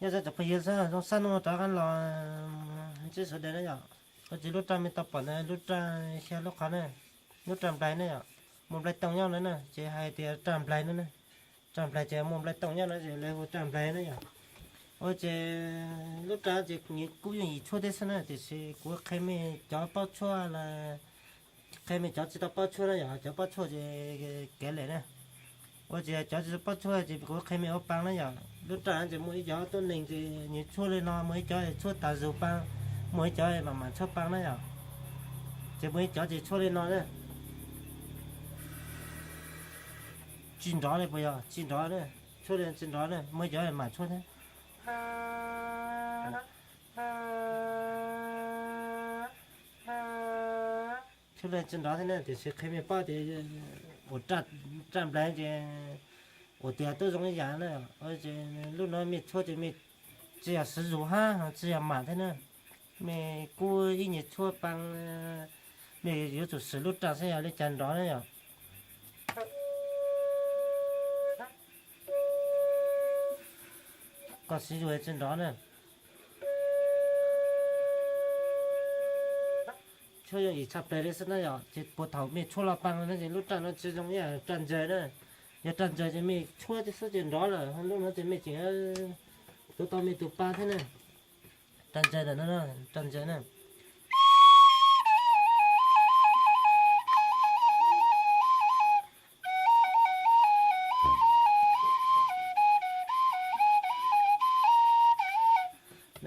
Nyob zoo cov phooj ywg xwb, zoo sab no rov qab los ntsib sawv daws na yom. Ua tsis lub raj me tau pom ntawd lub raj xya lub qhov na, lub raj nplais na yom, muaj nplai tooj nyob ntawd na, ces hais tias raj nplais no na. Raj nplais ces muaj nplai tooj nyob no ces lawv hu raj nplais na yom. Ua ces lub raj ces kuv yeej yim tshuaj tib xwb na, tiam sis kuv qhia mej cov paub tshuaj los qhia mej cov tsis tau paub tshuaj na yom, cov paub tshuaj ces kev lem na. Ua ces cov tsis tau paub tshuaj ces kuv qhia mej ua paj na yom. Lub raj ces muaj ib cov tuab neeg ces nyias tshuaj li no, muaj ib cov tshuaj tas zug paj, muaj ib cov mam mam tshuaj paj na yom. Ces muaj ib cov ces tshuaj li no na, tsis nrov li puas yog? Tsis nrov na, tshuaj li tsis nrov na, muaj ib cov mam tshuaj thiab. Tshuaj li tsis nrov thiab na, tiam sis qhia mej paub tias ua raj nplais ces ua tias twb zoo ib yam na. Lub no mej tshuaj ces mej tsis yog siv zug hab tsis yog mam thiab na, mej kuj ib nyuag tshuaj paj, mej yuav tsum siv lub raj xwb yog li cas nrov na yom. Koj siv zug tsis nrov na. Tshuaj yooj yim tshaj plaws li xwb na yom, ces puag thaum mej tshuaj los paj no ces lub raj no tsis zoo ib yam raj ntsaws na. Yog raj ntsaws ces mej tshuaj tib xwb ces nrov lawm, lub no ces mej tseem tuav tau mej tus pa thiab na. Raj ntsaws ntawm no, raj ntsaws na.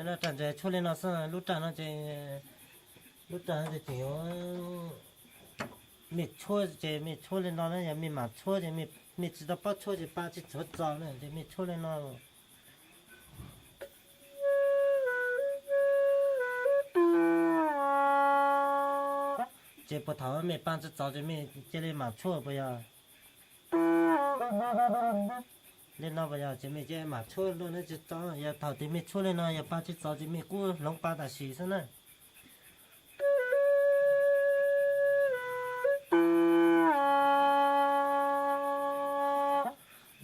Raj ntsaws tshuaj li no xwb, lub raj no ces, lub raj no ces tseem yuav, mej tshuaj ces mej tshuaj li no na, yog mej mam tshuaj ces mej tsis tau paub tshuaj ces pa tsis txhob txaus na, ces mej tshuaj li no. Ces puag thaum mej pa tsis txaus ces mej cia li mam tshuaj puas yog? Li no puas yog? Ces mej cia li mam tshuaj li no tsis txaus, yog thaum twg mej tshuaj li no yog pa tsis txaus ces mej kuj hloov pa tam sim xwb na.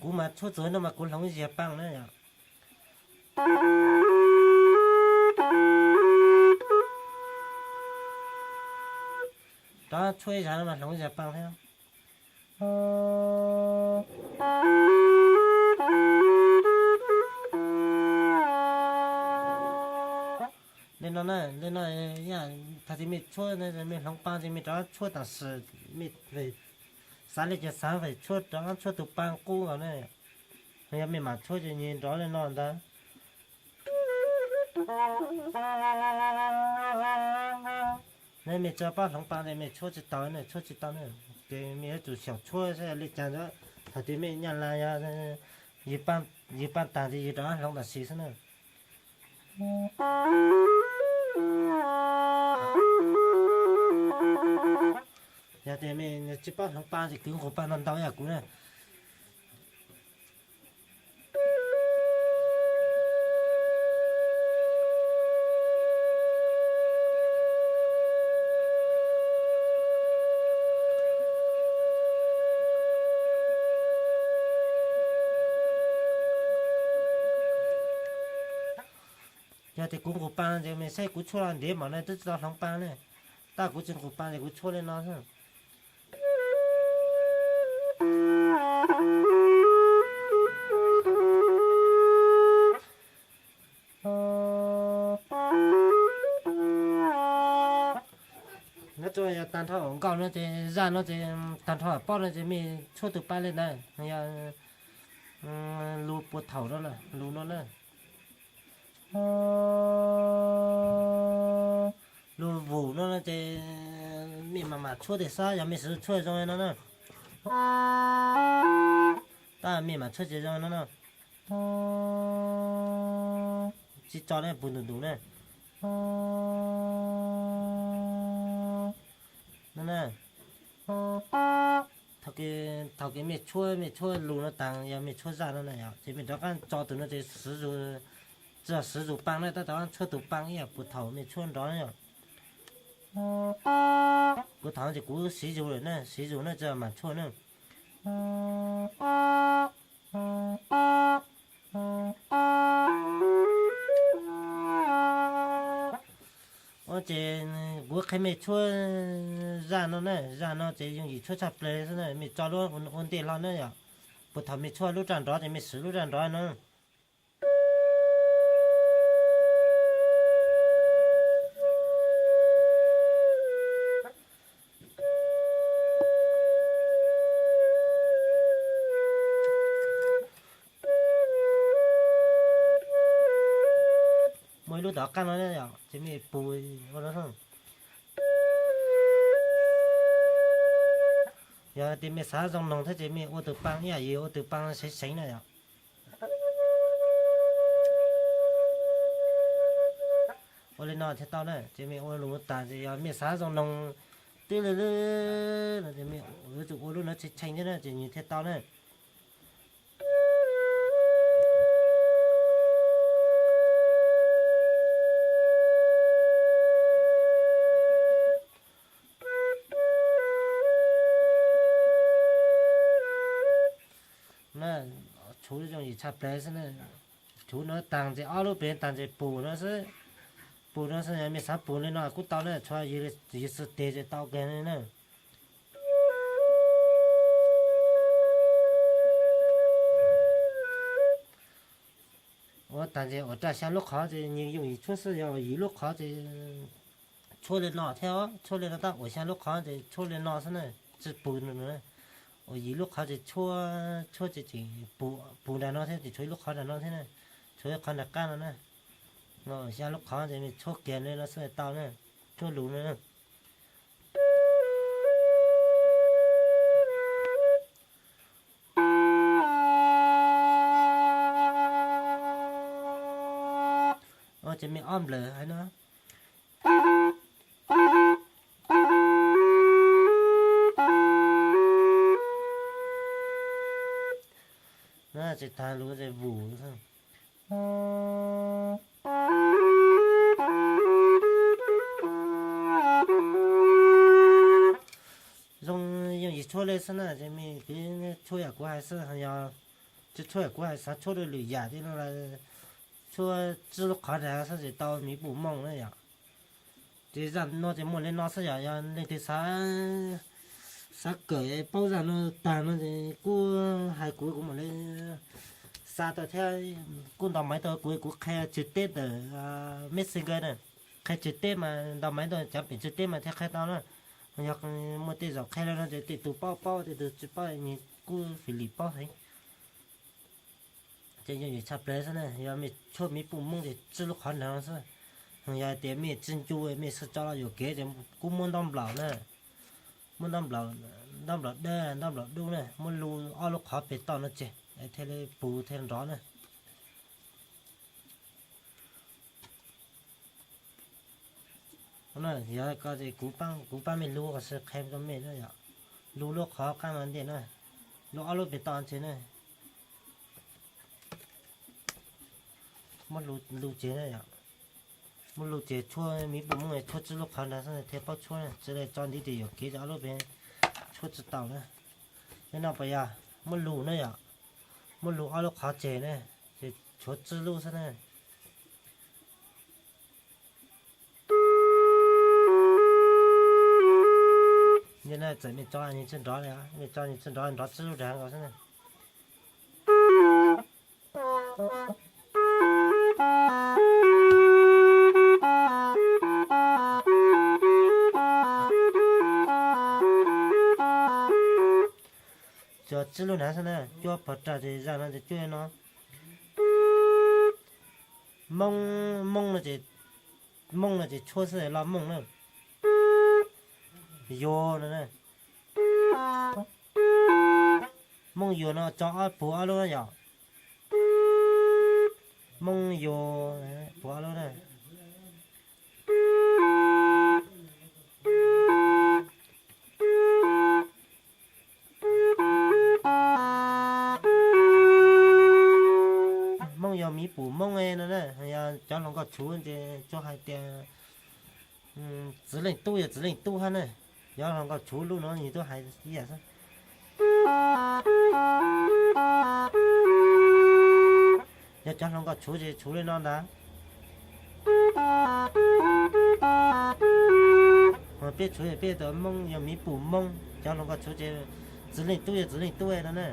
Kuv mas tshuaj txug no mas kuv hloov ziag pa na yom. Rov tshuaj ib zag no mas hloov ziag pa thiab. Li no na, li no, thaum twg mej tshuaj, mej hloov pa ces mej rov tshuaj tam sim, mej xav li cas xav, feem tshuaj rov tshuaj tus pa qub nkaus na. Yog mej mam tshuaj ces nyias nrov li no ntag. Nej mej tsis paub hloov pa ces mej tshuaj tsis tau na, tshuaj tsis tau na. Ces mej yuav tsum xyaum tshuaj saib li cas ntag. Thaum twg mej nyaj laj yog yws pa tag ces yws rov hloov tam sim xwb na. Yog tias mej tsis paub hloov pa ces kwv nqus pa ntau ntau yam kuv na. Yog tias kuv nqus pa ces mej saib kuv tshuaj ntev npaum no twb tsis tau hloov pa ne. Tab kuv tsis nqus pa ces kuv tshuaj li no xwb. Nyob rau yog tag nrho hauv nkauj no ces zaj no ces tag nrho hauv paub no ces mej tshuaj tus pa li ntawd. Yog lus puag thaum no, lus no na, lus vus no ces mej mam mam tshuaj tiag xwb, yog mej xav tshuaj zoo li no na. Tab mej mam tshuaj tsis zoo no na. Tsis tso ne, puag ntus ntus ne. No na. Thaum kws mej tshuaj, mej tshuaj lus no taag, yog mej tshuaj zaj no na yom, ces mej rov qab tso tus no ces siv zug, tsis yog siv zug pa na, tab tom tshuaj tus pa ib yam puag thaum mej tshuaj nrov na yom. Puag thaum ces kuv siv zug lawm na, siv zug na, tsis yog mam tshuaj na. Ces kuv qhia mej tshuab zaj no na, zaj no ces yooj yim tshuab tshaj plaws xwb na, mej tso lub ua ntej hlo na yom. Puag thaum mej tshuab lub raj nrov ces mej swm lub raj nrov no. Muaj ib lub tom qab no yom, ces mej pum ua no. Yog tias mej xav zoo noog thiab ces mej ua tus paa ib yam yus ua tus paa seev seev na yom. Ua li no thiaj tau na, ces mej ua lus tas ces yog mej xav zoo noog twb lwj lwj no ces mej yuav tsum ua lub no tshee tshee thiab na ces nws thiaj tau na. Na, tshuab yooj yim tshaj plaws xwb na. Tshuab no taag ces ob lub pem taag ces pum no xwb. Pum no xwb, mej xav pum li no kuj tau na, tshuab yus xwb tes ces tau kawg li na. Ua taag ces ua raj xya lub qhov ces nws yooj yim tshuab xwb, yog yim lub qhov ces tshuab li no thiab, tshuab li no tab ua xya lub qhov ces tshuab li no xwb na, tsi pum no. Ua yim lub qhov ces tshuab, tshuab ces tseem pum nram no thiab, ces tshuav ib lub qhov nram no thiab na, tshuav ib qhov nram qab no na. Xya lub qhov ces mej tshuab kiag li no xwb tau na, tshuab lus no na. Ces mej ob nplawm hais no. Tsis tas lus ces vus. Zoo yooj yim tshuab li xwb na, ces mej kuj tshuab yam kuv hais xwb, yog tsi tshuab yam kuv hais xav tshuab dua lwm yam li no los tshuab tsib lub qhov nrad xwb ces tau miv pum mooj na yom. Ces zaj no ces muaj li no xwb yom, yog leej twg xav, xav kawm paub zaj no tag no ces kuj hais kuv, kuv mam li xa tau thiab. Kuj ntaus maiv tau kuv, kuv qhia tswv teb ntawm Messenger na, qhia tswv teb mas ntaus maiv tau cov pem tswv teb mas thiaj qhia tau na. Yog muaj tej zaum qhia li no ces tej tug paub paub, tej tug tsis paub, kuj fim lim paub heev. Ces yooj yim tshaj plaws xwb na, yog mej tshuab miv pum mooj ces tsib lub qhov nrad xwb. Yog tias mej tsis ncu, mej xav tso los yuam kev ces kuj muab ntaub nplaum na, muab ntaub nplaum, ntaub nplaum dawb, ntaub nplaum dub na, muab lub ob lub qhov pem toj no tseg thiaj li pum thiaj nrov na. Yog ko ces kuv pab mej lub qhov xwb, qhia rau mej na yom. Lub lub qhov qab no ntej na, lub ob lub pem toj tseg na. Muab lub tseg na yom. Muab lub tseg tshuab miv pum mooj tshuab tsib lub qhov nrad xwb thiaj paub tshuab na, tsis li tso ntiv tes yuam kev ces ob lub pem tshuab tsis tau na. Li no puas yog? Muab lub na yom, muab lub ob lub qhov tseg na, ces tshuav tsib lub xwb na. Yog no txawm mej tso nws tsis nrov li, mej tso nws tsis nrov, nrov tsib lub nrad nkaus xwb na. Tso tsib lub nrad xwb na, cuab pov raj ces zaj no ces cuab no. Moob, moob no ces, moob no ces tshuab xwb, loj mooj na. Yuav no na. Moob yuav no tso ob, pum ob lub na yom. Moob yuav, pum ob lub na. Moob yog miv pum moob no na, yog cov hluas nkauj tshuv ces tsuas hais tias txwv leej tub yog txwv leej tub hab na. Yog hluas nkauj tshuv lub no nws tub hais ib yam xwb. Yog cov hluas nkauj tshuv ces tshuv li no ntag. Peb tshuav peb tus Moob yog miv pum Moob, cov hluas nkauj tshuav ces txwv leej tub yog txwv leej tub no na.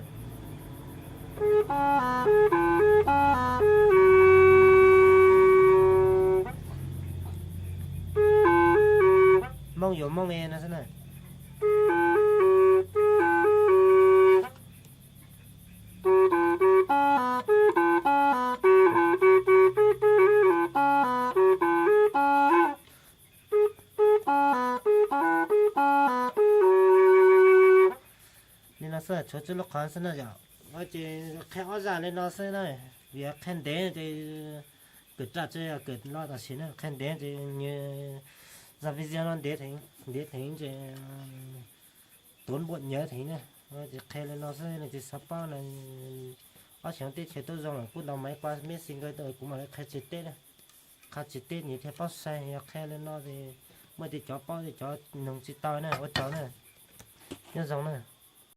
Moob yuav Moob no xwb na. Li no xwb, tshuav tsib lub qhov xwb na yom. Ces qhia ob zaj li no xwb na, vim qhia ntev ces kawm raj tsis yog kawm lo tam sim na, qhia ntev ces nws zaj video no ntev, ntev theev ces tuav npuaj nyev theev na. Ces qhia li no xwb, leej twg xav paub no, ob xyoo teb chaws tub zoo lawm kuj ntaus maiv qua Messenger tuaj kuv mam li qhia tsis teb na. Qhia tsis teb nws thiaj paub sai, yog qhia li no ces muaj tej cov paub tej cov noog tsis tau na, ua tsaug na. Nyob zoo na.